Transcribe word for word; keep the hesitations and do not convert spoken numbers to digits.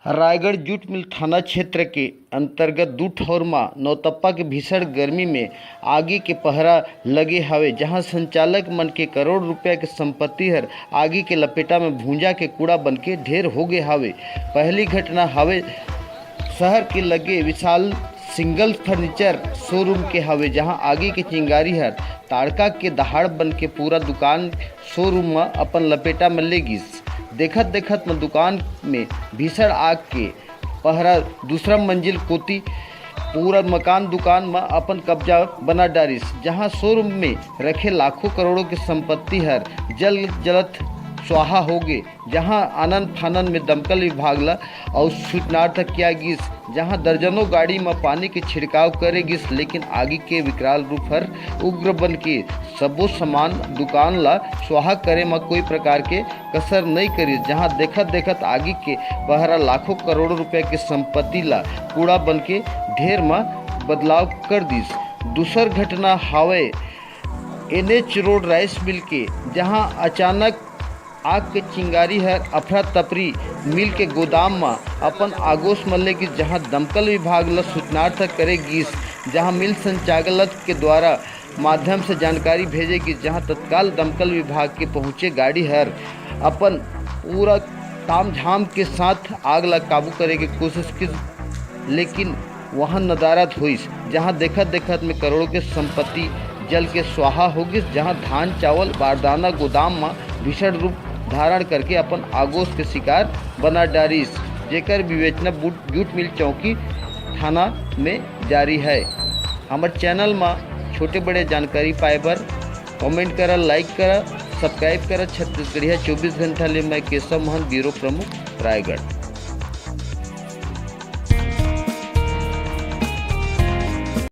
Raigarh jute mill थाना क्षेत्र के अंतर्गत दू ठौर म नौतप्पा के भीषण गर्मी में आगी के पहरा लगे हवे, जहां संचालक मन के करोड़ रुपया के संपत्ति हर आगी के लपेटा में भूंजा के कूड़ा बन के ढेर हो गे हवे। पहली घटना हवे शहर के लगे विशाल सिंगल फर्नीचर शोरूम के हवे, जहां आगी के चिंगारी हर ताड़का के दहाड़ बन के पूरा दुकान शोरूम म अपन लपेटा में ले गिस। देखत देखत म दुकान में भीषण आग के पहरा दूसरा मंजिल कोती पूरा मकान दुकान म अपन कब्जा बना डारिस, जहां शोरूम में रखे लाखों करोड़ों के संपत्ति हर जल जलत स्वाहा हो गे। जहां आनन फानन में दमकल विभाग ला अउ सूचनार्थ किया गिस, जहां दर्जनों गाड़ी म पानी के छिड़काव करे गिस, लेकिन आगी के विकराल रूप हर उग्र बन के सबो सामान दुकान ला स्वाहा करे म कोई प्रकार के कसर नइ करिस, जहां देखत देखत आगी के पहरा लाखों करोड़ों रुपया के संपत्ति ला कूड़ा बन के ढेर म बदलाव कर दिस। दूसर घटना हावय एनएच रोड राइस मिल के, जहां अचानक आग के चिंगारी हर अफरा तफरी मिल के गोदाम म अपन आगोश म ले गिस, जहां दमकल विभाग ल सूचनार्थ करे गिस, जहां मिल संचालक के द्वारा माध्यम से जानकारी भेजे गिस, जहां तत्काल दमकल विभाग के पहुंचे गाड़ी हर अपन पूरा तामझाम के साथ आग ला काबू करे के कोशिश किस, लेकिन वहां नदारद होइस, जहां देखत देखत में करोड़ों के संपत्ति जल के स्वाहा हो गिस, जहां धान चावल बारदाना गोदाम म भीषण रूप धारण करके अपन आगोश के शिकार बना डारिस, जेकर विवेचना बूट जूट मिल चौकी थाना में जारी है। हमर चैनल म छोटे बड़े जानकारी पाए बर कमेंट करा, लाइक करा, सब्सक्राइब करा। छत्तीसगढ़िया चौबीस घंटा ले मैं केशव महंत, ब्यूरो प्रमुख, रायगढ़।